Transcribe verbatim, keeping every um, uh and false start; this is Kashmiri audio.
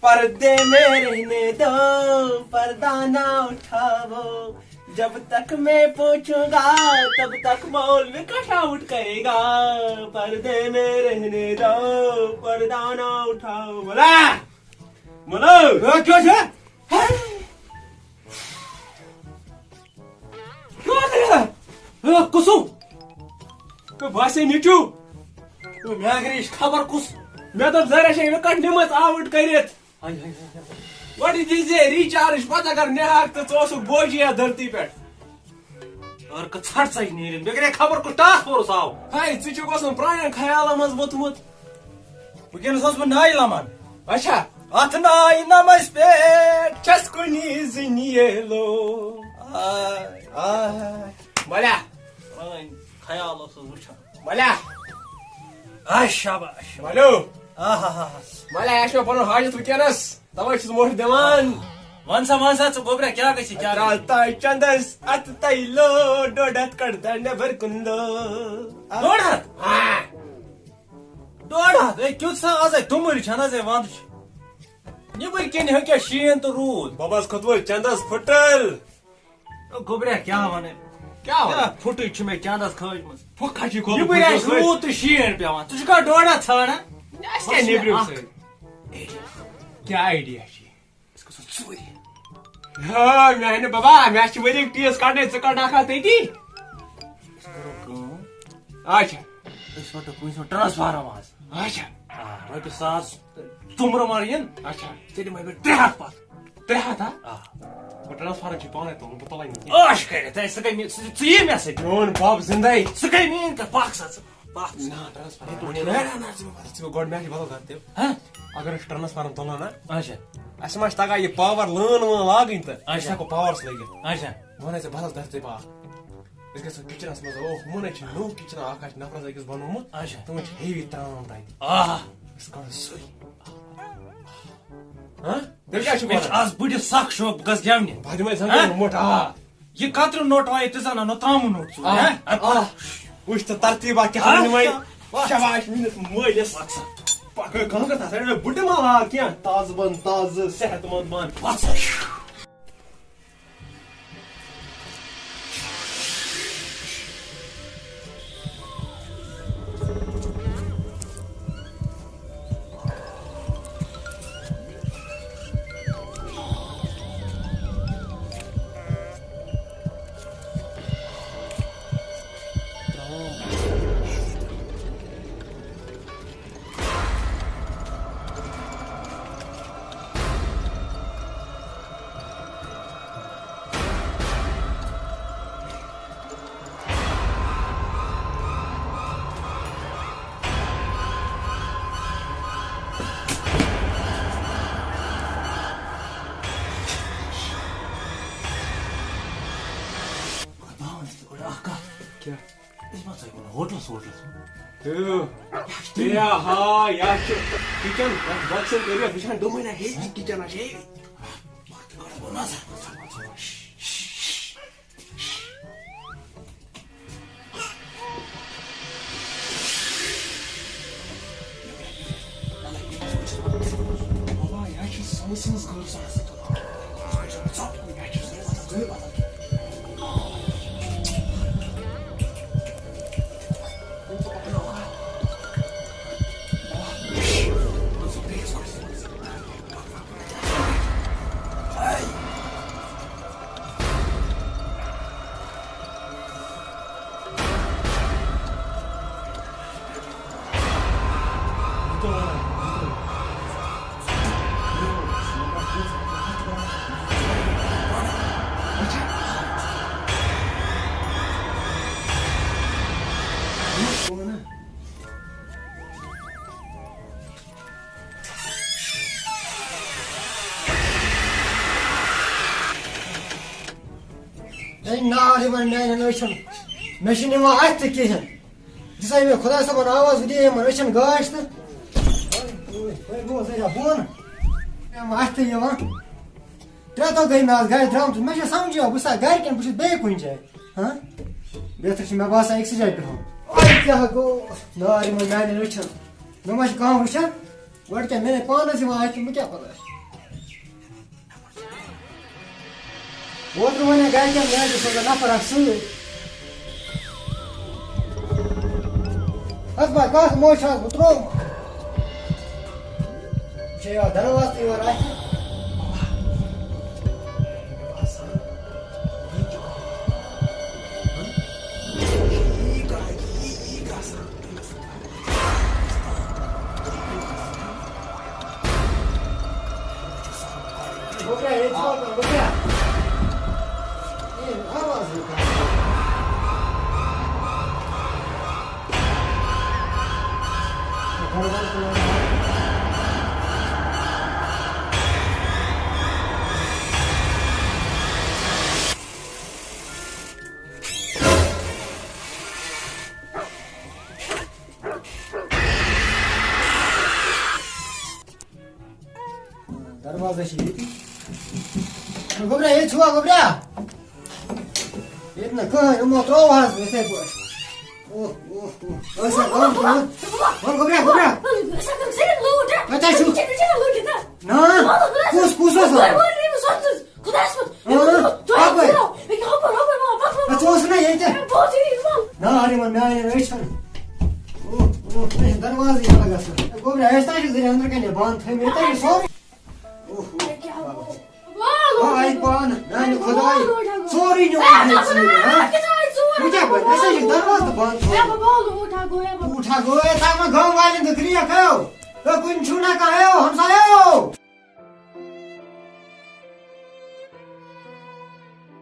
پردے میں رہنے دو، پردہ نہ اٹھاؤ۔ جب تک میں پہنچوں گا، تب تک مولوی کٹ آؤٹ کرے گا۔ پردے میں رہنے دو، پردہ نہ اٹھاؤ۔ بولا، بولو۔ اے، کیا ہے؟ کیوں آ گیا؟ اے، کُس ہو؟ اے، باسے نیچو۔ اے، مےٚ اگر یہِ خبر کُس۔ مےٚ دوٚپ، زہرا چھےٚ أمۍ کَڑ نِمٕژ آوُٹ کٔرِتھ۔ ہاے، ہاے، ہاے، ہاے۔ گۄڈٕ دِژ ژےٚ ریچارج، پتہٕ اگر نہٕ ہاکھ تہٕ ژٕ اوسُکھ بوجی یَتھ دھرتی پٮ۪ٹھ۔ اور کَتھ ژھٹ ژَجہِ نیرِن۔ مےٚ گٔے خبر کُس ٹاسک فورس آو۔ ہاے، ژٕ چھُکھ اوسمُت پرٛانٮ۪ن خیالن منٛز ووٚتھمُت۔ وٕنکیٚنَس اوس بہٕ نایہِ لَمان۔ اچھا۔ اَتھ نایہِ نَمَس پٮ۪ٹھ چھَس کُنی زٔنۍ یلو۔ آے، آے۔ بَلیا۔ پرٛٲنۍ خیال اوسُس وٕچھان۔ بَلیا۔ آے، شاباش۔ بَلیو۔ آہا۔ بَلیا، یہِ چھُ مےٚ پَنُن حاجت وٕنکیٚنَس۔ تَوَے چھُس موٹھ دِوان۔ وَن سا، وَن سا، ژٕ گوٚبرا، کیٛاہ گژھِ، کیٛاہ گژھِ؟ ترٛاو تانۍ چَندَس اَتھ تَے لو، ڈۄڈ ہَتھ کَڑ تانۍ نٮ۪بَر کُن لو۔ ڈۄڈ ہَتھ؟ آ۔ ڈۄڈ ہَتھ؟ اے، کیُتھ سا آز ہے توٚمُل چھَنہٕ حظ، اے، وَندٕ چھُ۔ نیٚبٕرۍ کِنۍ ہیٚکیٛاہ شیٖن تہٕ روٗد؟ بَبَس کھوٚت وۄنۍ چَندَس پھٕٹرَل۔ او گوٚبریا، کیٛاہ وَنَے؟ کیٛاہ وَنَے؟ کیٛاہ پھُٹٕج چھِ مےٚ چَندَس کھٲجمٕژ؟ پھُکھ کھَجی کھوٚت نیٚبٕرۍ پھُٹرَل آسہِ سۭتۍ۔ روٗد تہٕ شیٖن پٮ۪وان۔ ژٕ چھُکھا ڈۄڈ ہَتھ ژھانٛڈان؟ اَسہِ کیٛاہ بَس مےٚ نیٚبرِم اَکھ سۭتۍ؟ کیٛاہ آیڈیا چھِ؟ أسۍ گژھو ژوٗرِ۔ ہا، میٛانہِ بَبا، مےٚ چھِ ؤرِیُک ٹیٖس کَڑنَے، ژٕ کَڑناوکھا تٔتی؟ أسۍ کَرو کٲم۔ اچھا۔ أسۍ وَٹو کُنہِ سُنٛد ٹرٛانسفارم آز۔ اچھا۔ آ، رۄپیہِ ساس توٚمرٕ مَرٕ یِن۔ اچھا۔ ژےٚ دِمَے بہٕ ترٛےٚ ہَتھ پَتہٕ۔ ترٛےٚ ہَتھ ہا؟ آ۔ بہٕ ٹرٛانسفارم چھِ پانَے تُلُن، بہٕ تُلَے نہٕ کینٛہہ۔ عٲش کٔرِتھ، ہے، ژٕ گٔے مےٚ، ژٕ، ژٕ یی مےٚ سۭتۍ۔ میون بَب زِندَے۔ ژٕ گٔے میٛٲنۍ کَتھ، پَکھ سا ژٕ، پَکھ ژٕ۔ نہ، ٹرٛانسفارم نہ، نہ، ژٕ مےٚ وَنُن، ژٕ مےٚ گۄڈٕ مےٚ چھِ بدل کَتھ تہِ۔ ہہ؟ اگر أسۍ ٹرٛانسفارم تُلو نہ، اچھا۔ اَسہِ ما چھِ تَگان یہِ پاوَر لٲن وٲن لاگٕنۍ تہٕ اچھا۔ أسۍ ہٮ۪کو پاوَرَس لٲگِتھ۔ اچھا۔ بہٕ وَنَے ژےٚ بدل ترتیٖب اَکھ۔ أسۍ گژھو کِچنَس منٛز، اوہ، ہُمَن ہے چھِ نوٚو کِچَن اَکھ، اَکھ چھِ نفرَس أکِس بنوومُت۔ اچھا۔ تِمَن چھِ ہیوی ترٛام تَتہِ۔ آ۔ أسۍ کَڑو سُے۔ ہہ؟ تیٚلہِ کیٛاہ چھُکھ مےٚ چھُ وَنان؟ آز بٕڈِس سَخ شوق، بہٕ گژھٕ گٮ۪ونہِ۔ بہٕ دِمَے زَنٛگَن ہہ؟ موٚٹ، آ۔ یہِ کَتریو نوٚٹ وایہِ تہِ زَن اَنو ترٛامہٕ نوٚٹ ژوٗرِ، آ، ہہ؟ آ۔ وٕچھ تہٕ ترتیٖبا کیٛاہ آ، وَنہِ وۄنۍ۔ کیٛاہ؟ شاباش میٛٲنِس مٲلِس۔ پَکھ ژٕ۔ پَکھ، کانٛہہ کَتھ آسہِ، اَڑے بٕڈٕ ما لاگ کینٛہہ، تازٕ بَن تازٕ، صحت مند بَن۔ پَکھ ژٕ۔ بہٕ وَنہٕ ژےٚ گۄڈٕ اَکھ کَتھ۔ کیٛاہ؟ أسۍ ما ژاے کُنہِ ہوٹلَس ووٹلَس منٛز؟ تہٕ یہِ ہا، یہِ چھُ کِچَن، بۄکسِنٛگ کٔرِتھ، وٕچھان دوٚپمَے نہ، ہیوی کِچَن ہا چھِ ہیوی۔ وقت گۄڈٕ گوٚو نظر۔ بابا، یہِ ہا چھِ سٲنۍ سٕنٛز گٔر سۄ ہسا۔ اے نار یِمن میانٮ۪ن أچھن، مےٚ چھُنہٕ یِوان اَتھِ تہِ کِہیٖنۍ۔ دِژے مےٚ خۄداے صٲبن آواز، بہٕ دِیے یِمن أچھن گاش تہٕ وۄنۍ گوٚو زَن بۄن۔ مےٚ ما اَتھِ تہِ یِوان۔ ترٛےٚ دۄہ گٔے مےٚ آز گرِ درٛامتِس، مےٚ چھُنہٕ سَمجھی یِوان، بہٕ چھُسا گرِ کِنہٕ بہٕ چھُس بیٚیہِ کُنہِ جایہِ۔ ہاں؟ بیترِ چھِ مےٚ باسان أکسٕے جایہِ بِہُن۔ وۄنۍ کیٛاہ گوٚو؟ نار یِمن میانٮ۪ن أچھن۔ مےٚ ما چھِ کانٛہہ وٕچھان؟ گۄڈٕ کیٛاہ، مےٚ نے پانَس یِوان اَتھِ، بہٕ کیٛاہ پَتہ؟ اوترٕ وَنے گَرِکٮ۪ن، مےٚ حظ چھُ سوزان نفر اَکھ سۭتۍ۔ اَتھ ما کَتھ موج چھَس بہٕ ترٛوومُت؟ یہِ چھےٚ یِوان دروازٕ تہِ یورٕ اَتھِ۔ دروازٕ چھِ ییٚتی۔ گوٚبرا، ییٚتہِ چھُوا گوٚبرا؟ ییٚتہِ نہٕ کٕہٕنۍ، یِمو ترٛوو حظ یِتھَے پٲٹھۍ۔ اوہ، اوہ، اوہ۔ ٲسۍ سا کٲم کران؟ وَل گوٚبرا، گوٚبرا۔ کَتہِ چھُ؟ نا، کُس، کُس اوس وَنان؟ خۄدایَس پَتھ۔ اۭں، ہُپٲرۍ۔ ہُپٲرۍ، ہُپٲرۍ، ہُپٲرۍ، پَکھ، پَکھ۔ اَتھ اوس نہ ییٚتہِ۔ ہے، بہٕ اوسُس ییٚتہِ، وَل۔ نہ، اَرے وَل، مےٚ آیہِ نہٕ أچھ ہَن۔ اوہ، اوہ، مےٚ چھِ دروازٕ یَلہٕ گژھان۔ ہے، گوٚبرا، اَسہِ تہِ چھِ ذٔریعہٕ أنٛدرٕ کَنہِ بنٛد تھٲیمٕتۍ، ییٚتہِ چھِ سورُے۔ اوہ، اوہ، بابا۔ وَل، آے پانہٕ، میٛانہِ خۄدایہِ، سورُے نیوٗ ہے، اَتھ ییٚتہِ ژوٗرِ، ہا؟ کیٛاہ چھِ آے ژوٗر؟ وۄنۍ کیٛاہ بَنہِ؟ اَسہِ ہے چھِ دروازٕ تہِ بنٛد ہے، تھوٚومُت۔ بابا، وَل، اُٹھا گویا، بابا۔ اُٹھا گویا، تَتھ ما گام والٮ۪ن تہِ کریکھ، ہیو۔ ہے، کُنہِ چھُو نہ کانٛہہ، ہیو، ہمسایو۔